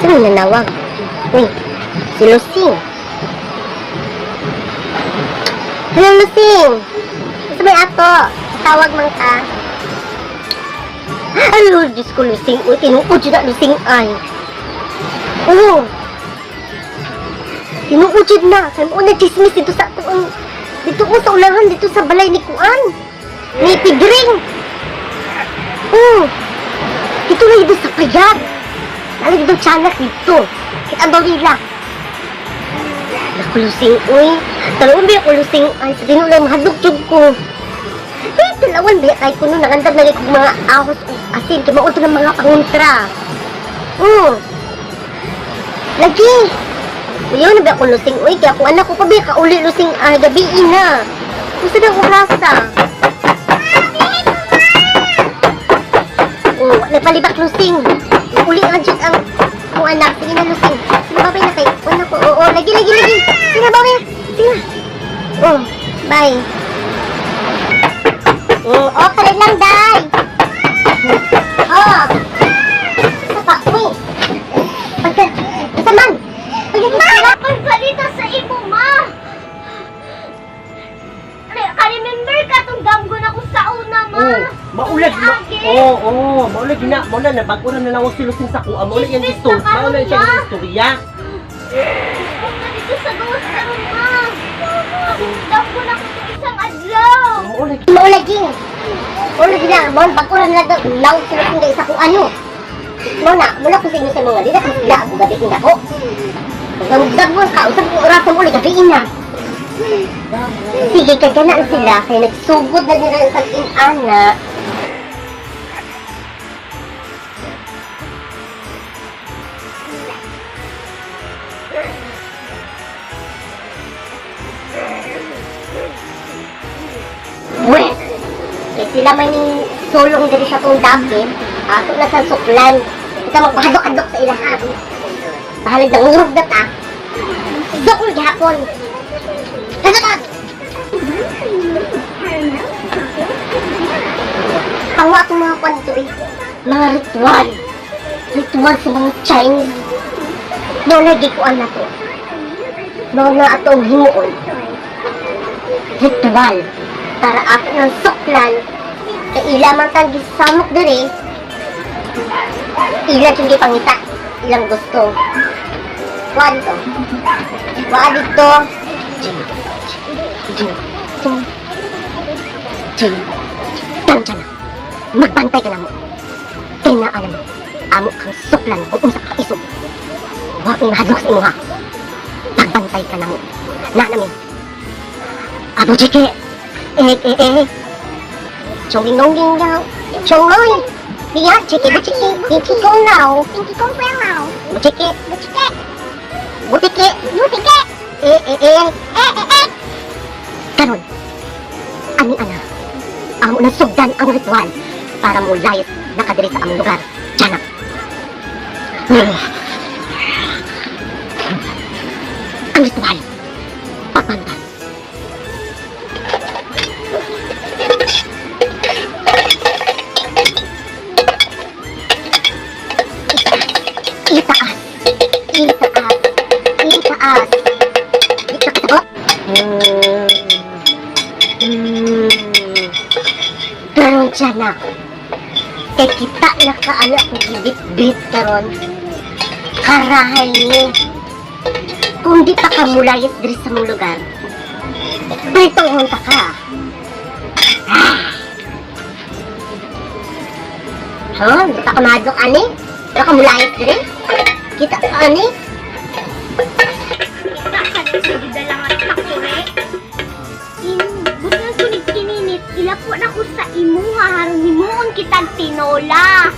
Sino nanawag? Uy, si Lucing. Hello, Lucing. Gusto may ato? Tawag man ka. Ay, Lord, Diyos ko, Lucing. Uy, tinuod yun na, Lucing, ay. Oo. Tinuod yun na. Kaya mo na chismis dito sa atuang, dito ko sa ulahan, dito sa balay ni Kuan. Ni Pigring. Oo. Dito na dito sa payag. Lalo dito tiyanak dito. Kita daw nila. Naku, Lucing, uy. Talawon ba ako, Lucing? Ay, sa tinuod lang, mahadlok jud ko. Eh, talawan ba kay kuno nakandam na kog mga ahos o asin kay mao to ng mga panguntra. Oo. Lagi. Uyaw na ba ako, Lusing? Uy, kaya kung anak ko pa ba kauli, Lusing, ay gabi na. Gusto na akong rasa. Oh, nagpalibak, Lusing. Uli ang jud ang kung anak. Sige na, Lusing. Sige, babay na kay. Anak ko. Oo, lagi, lagi, lagi. Sige na, babay na. Sige na. Oh, bye. Okay lang, day. Oh. Sa pa, uy. Pagka, sa man. Pagka, Ma! Pagbalita sa imo, ma! Ka-remember ka tong ganggon ako sa una, ma? Oh, maulag na. Agi. Oo, oh, maulag na. Maula na bago na nawag si Lucing sa kuha. Maula yung Chismis istorya. na karon, Maula siya ma. yung istorya. Huwag na dito sa gawas karon, ma. Ganggon ako sa isang adlaw. Maula. Maulaging. Maulag na. Maul, bago na lang nawag si Lusing sa kung ano. Mauna, mula ko sa inyo sa mga dito. Kasi sila ako gabi na ko. Nagdagmon ka, usap ko orasan mo, gabi na. Sige, kaganaan sila. Kaya nagsugod na nila ang tag-inana. Well, kaya sila man yung sulong diri sa itong dapit, ato na sa suklan. Kita magpahadok-adok sa ilaha. Bahalag ng urog na ta. Sukol gihapon. Kasakot! Tawa itong mga kwan dito eh. Mga ritual. Ritual sa mga Chinese. Noon lagi ko na to. Noon na atong himuon. Ritual. Para ato ng suklan. Kay ila man tang gisamok diri. Ila jud pangita. Ilang gusto. Wa dito. Wa dito. Jing. Jing. Jing. Jing. Tansya na. Magbantay ka na mo. Kay na alam mo, amo kang suklan kung unsa ka isog. Wa kong mahadlok sa imuha. Pagbantay ka na mo. Na namin. Abo chike. Eh eh eh. Chonging nonging daw. Chongoy. Biya chike bu chike. Pinky kong now. Pinky kong lao. Bu chike. Butike! Butike. Butike! Eh eh eh. Eh, eh, eh! Karon. Ani ana. Amo na sugdan ang ritual para mo layas nakadiri sa among lugar. Tiyanak. Ang ritual. Pagbantay. Itaas. Itaas. Itaas. Di ka kasabot? Karon siya na. Kay kita na kaano akong gibit-bit karon. Karahay ni. Kung di pa ka mulayas diri sa mong lugar, palituhon ta ka. Ah. Ha? Di pa ka mahadlok ani? Di ka mulayas diri? Kita ka ani? Kita ka na sa gidalangan takure. Butan ko ni kininit, ilapo na ko sa imuha haron himuon kitang tinola.